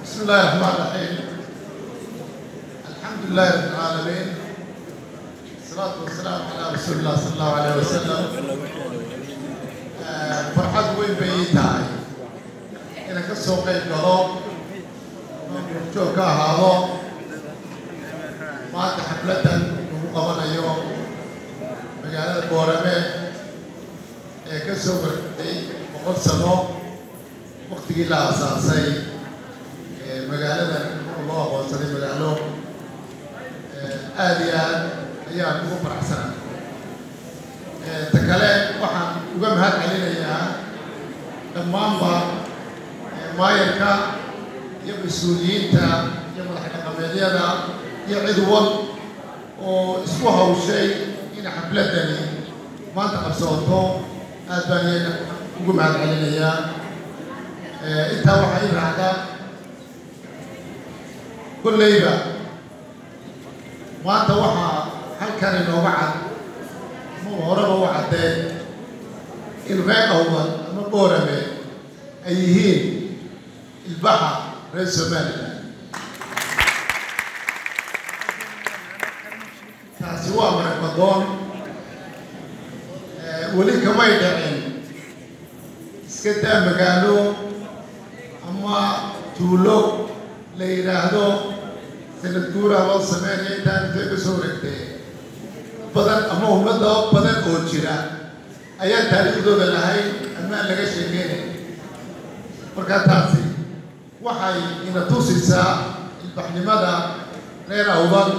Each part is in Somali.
بسم الله الرحمن الرحيم. الحمد لله رب العالمين، الصلاة والسلام على رسول الله صلى الله عليه وسلم. Farxad weyn bay ii tahay inaan ka soo qayb galo oo joog ka ahaado maanta xafladdan lagu qabanayo magaalada Boorame ee ka soo wareegtay 100 sano waktigii la aasaasay magaaladan oo loo aqoonsaday magaalo. Aada iyo aad ayaan ugu faraxsanahay. Ta kale, waxaan uga mahad celinayaa dhammaanba maayarka iyo mas-uuliyiinta iyo madax dhaqameedyada iyo cid wal oo isku hawshay in xafladdani maanta qabsooto. Aad baan iyaga ugu mahad celinayaa. Intaa waxaa ii raacda, kolleyba maanta waxaa halkan inooga cad ama horeba u caddeen in reer Awdal ama Boorame ay yihiin ilbaxa reer Somaliland. Taasi waa maragmadoon. Weli kamay dhicin, iska daa magaalo ama tuulo la yidhaahdo sanad guuraa loo sameynaya intaan intay ka soo wareegtay badan ama ummada badan oo jira ayaan taariikhdooda lahayn ama aan laga sheekeynay. Marka taasi waxay ina tusaysaa ilbaxnimada reer Awdal.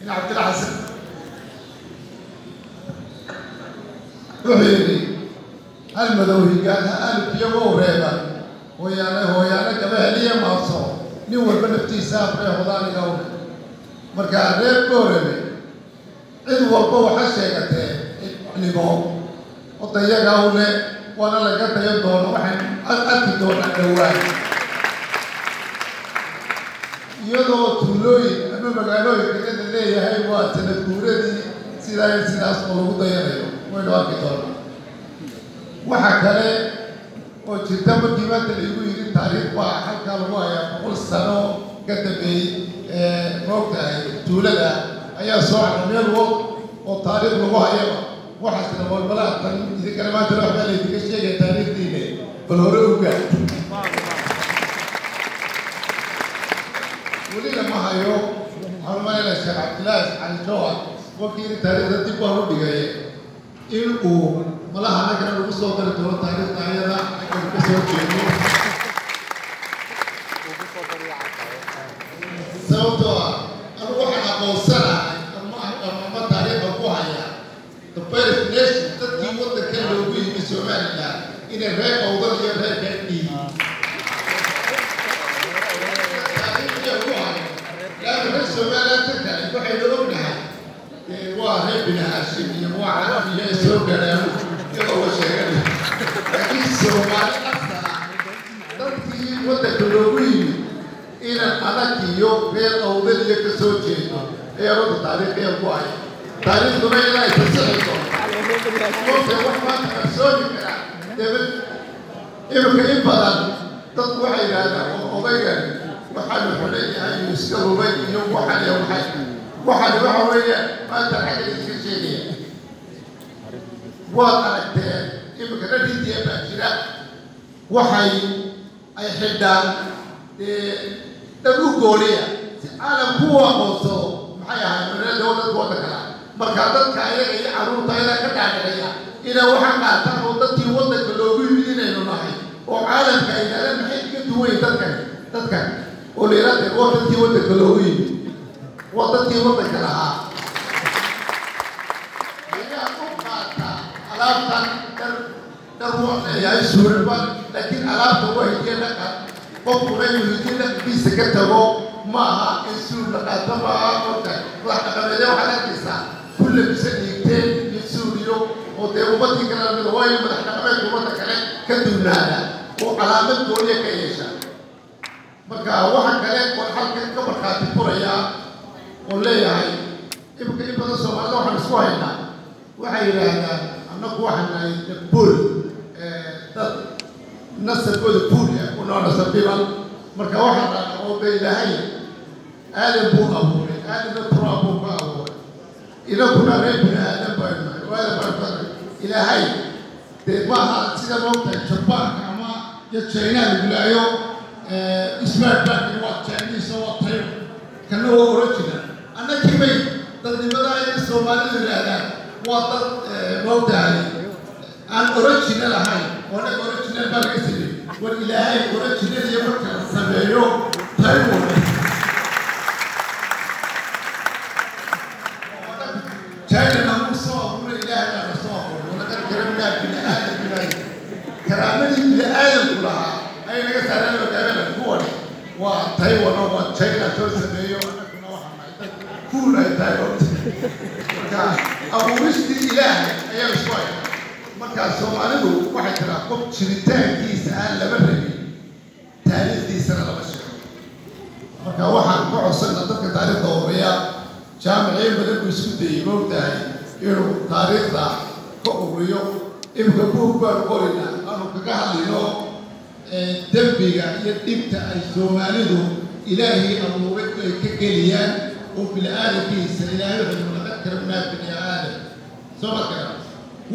In Cabdilla Xasan wuxuu yidhi: "Hal madow higaan ha alifiyagoo reeban, hooyaane hooyaane gaba heliya maaso, nin walba naftiisa afree hodaaniga u." Marka reer Boorame cid walba waxa sheegatee ilbaxnimo odayaga u leh, waana laga dayan doono. Waxaan arki doonaa dhowaan iyadoo tuulooyin ama magaalooyin kale la leeyahay waa sanad guuradii sidaa sidaas oo lagu dayanayo, waynu arki doonaa. Waxa kale oo jirta, markii maanta laigu yidhi taariikh baa halkaa lagu hayaa 100 sano ka dambeeyey, moogtahay, tuulada ayaa soo cara meel wal oo taariikh lagu hayaba, waxaasna walbalaa tan idinkana maanta waxbaa laydinka sheegaya taariikhdiine, bal hore ugaa weli lama hayo. Waxaan umalaynaya Sheekh Cabdillaahi Cali Jawhar wakiili taariikhda dib baan u dhigay in uu malaha annagana lagu soo dari doono taariikhda ayada xagganu ka soo jeedo, sababtoo ah anigu waxaan aqoonsanahay ama taariikhda ku haya the first nation, dadkii waddanka loogu yimi Somaliland, inay reer Awdal iyo reer Kaadhiyi taariikhda ku hayo. Laana reer Somaliland ka kale waxaynu ognahay waa reer Bini Haashim iyo waa Carab iyo ay soo gaadhaan iyadoo la sheeganay, laakiin Soomaali asal ah dadkii waddanka loogu yimi inaan adag iyo reer Awdal iyo ka soo jeedo ayaa runta taariikhiya ku haya. Taariikhduna ilaa ay tasixi doonto moogta wax maanta qarsoomi karaa debad. Imika in badan dadku waxay yidhaahdaan odaygan waxaanu xidhan yahay iyo iska rubay iyo waxan iyo waxay waxani. Waxa weeye maanta xagga iska sheegaya waad aragteen. Imika dhan Hindiya baa jira, waxay ay xidhaan dee dhan u gooniya si caalamku u aqoonsado maxay ahayd magaalada dadka waddanka laha. Marka dadka ayaga iyo carruurta ayaga ka dhaadhiciya inay waxaan qaataan oo dadkii waddanka loogu yimid inaynu nahay, oo caalamka ay yidhahdaan maxay kaga duwan yihin dadkan, dadkan oo la yidhahda waa dadkii waddanka loogu yimid, waa dadkii waddanka lahaa ayaa u qaata alaabtan. Dhar dhar waa leeyahay suuraba, laakiin alaabta waa hidiye dhaqan. Qofkuna inuu hidiye dhaqankiisa ka tago ma aha, in suur la qaato ma aha. Marka Madax dhaqameedya waxaad arkaysaa ku labisan dhiigteen iyo suuriyo oo dee ummadii kale lamida, waayo madax dhaqameedka ummadda kale ka duunaada oo calaamad gooniya ka yeesha. Marka waxa kale oo halkan ka markhaati furayaa oo leeyahay, imika in badan Soomaalida waxaan isku haynaa, waxay yidhaahdaan annagu waxaan nahay buul, dad nasabkooda buul ah kunoo nasab dhiban. Marka waxaan dhahnaa oo de Ilaahay Aadam buu abuuray, Aadamna turaab buu ka abuuray, inaguna reer bini aadam baynu nahay oo Aadam baynu ka nahay. Ilaahay dee maaha sida moogtahay Jabaanka ama iyo China lagu laayo smart bank waa Chinese oo waa Taiwan, kana waa original. Annagii bay dadnimada ay Soomaalidu yidhaahdaan waa dad moogtahay aan original ahayn, oo anaga original baa laga sameeyey. War Ilaahay original iyo marka la sameeyo Taiwan China nagu soo abuuray, Ilaahay baa na soo abuuray. Walaqad karamnaa bini aadam baa, karaamadii bini aadamku lahaa ayay naga saareen hogaamada. Kuwani waa Taiwan oo waa China soo sameeyo, annaguna waxaa nahay dad kuul ay tahay. Marka abuuristii Ilaahay ayaa isku haynaa. Marka Soomaalidu waxay tiraa qof jiritaankiisa aan laba rabin, taariikhdiisana lama sheego. Marka waxaan ka codsana dadka taariikhda ururiya, jaamiciin badan buu isku dayey moogtahay inuu taariikhda ka ururiyo. Imika buug baanu qoraynaa aanu kaga hadlayno dembiga iyo dhibta ay Soomaalidu Ilaahii abuuray ay ka geliyaan oo bini aadamkiisa. Ilaahay wuxuu laqad karamnaa bini aadam, soo ma garan?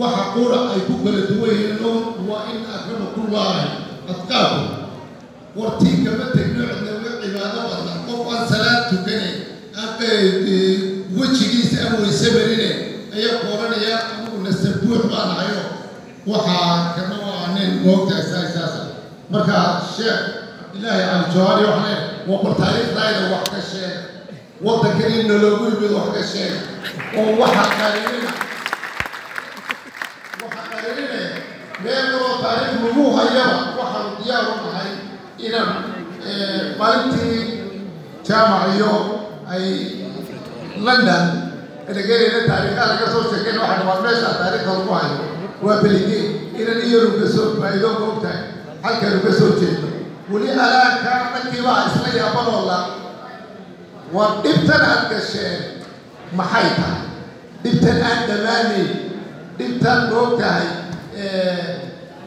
Waxa qura ay ku kala duwan yihiin waa in akramakullaahi atqaakum. Wartii kama tegno, cidna uga cibaado badna. Qof aan salaad tukanayn, aan wejigiisa aan weyse marine ayaa ku odhanaya anugu nasabuux baan ahayo, waxaa kana waa nin moogtahay saasa. Marka Sheekh Cabdilaahi Cali Jawhari waxaan leeyahay, waa bal taariikhdayda wax ka sheega, waddankan in naloogu yimid wax ka sheega, oo waxa qarinina, waxa qarinina meel kaloo taariikh lagu hayaba. Waxaanu diyaar u nahay inaan maalintii jaamac iyo ay London edegeynayna taariikhaha laga soo sheekeyn, waxaan waa meesha taariikhda lagu hayo waa beligeen, inaan iyanu ka soo faa'iido moogtahay halkaanu ka soo jeedno. Weli alaanka dhankiibaa isla yaabanoola, war dhibtan aad gasheen maxay tahay? Dhibtan aan dhammaanayn, dhibtan moogtahay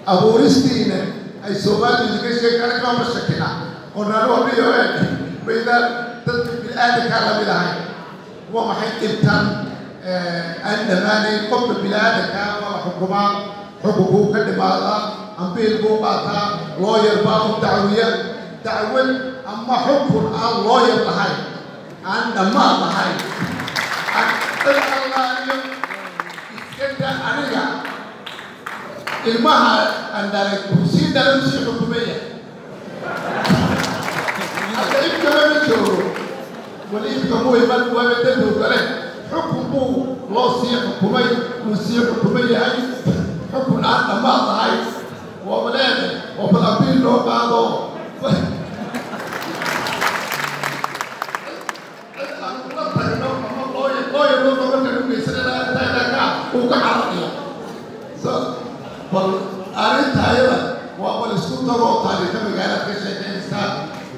abuuristiina ay Soomaalidu idinka sheegi, anaga ma shakina oo nanuaniyo maydaan dadka bini-aadankaa lamid ahay. Waa maxay dhibtan aan dhammaanayn? Qofka bini-aadankaa waa la xukumaa, xukunkuu ka dhimaadaa, ambiil buu qaataa, looyar baa u dacwiya. Dacwad ama xukun aan looyar lahayn, aan dhammaad lahayn, dad allaaliyo iskada. Aniga ilmaha aan dhalay sii dhalay usii xukumaya, hadda ibkaba ma joogo, wali ibka muu iman, waaba dembigu gale, xukun buu loo sii xukumay, uu sii xukuman yahay, xukun aan dhammaad lahayn. Waaba leedahay oo bal abiil loo qaado, cid aan ula tagno ama looyar looyar loo markaan u geysanana arrintaa uu ka cararaya. So bal arrinta ayada waa bal isku tagoo taariikha magaalaad ka sheekeynaysaa,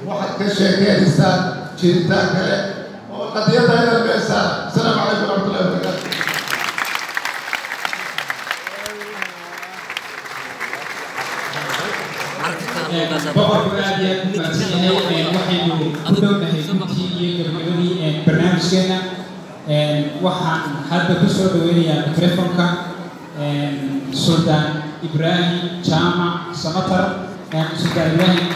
waxaad ka sheekeynaysaa jiritaan kale oo qadiyadda ayada meeshaa. Asalaamu calaykum waraxmatullahi wabarakaatu. Boqorku aad iyo aad u mahadsan yahay. Waxaynu ku dhownahay guntii iyo gabagabadii barnaamijkeena. Waxaan hadda ku soo dhaweynayaa microfonka Suldaan Ibraahim Jaamac Samatar. Suldaan Ibraahim.